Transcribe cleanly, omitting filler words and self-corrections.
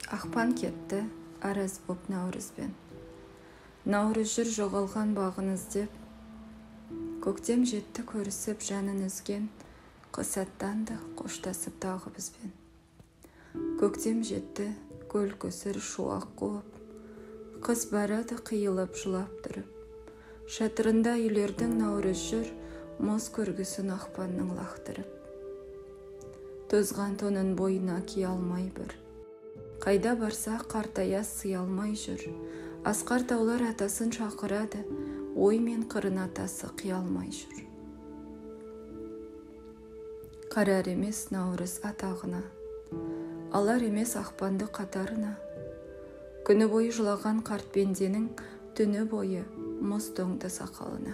Ақпан кетті араз боп Наурызбен. Наурыз жүр жоғалған бағын іздеп. Көктем жетті көрісіп жанын үзген, қыс аттанды қоштасып тағы бізбен. Көктем жетті көл көсір шуақ қуып, қыс барады қиылып жылап тұрып. Шатырында үйлердің Наурыз жүр, мұз көргісін ақпанның лақтырып. Тозған тонын бойына кие алмай бір. Қайда барса қартая сый алмай жүр. Асқар таулар атасын шақырады, ой мен қырын атасы қия алмай жүр. Қарар емес Наурыз атағына, алар емес ақпанды қатарына. Күні бойы жылаған қарт пенденің түні бойы мұз тоңды сақалына.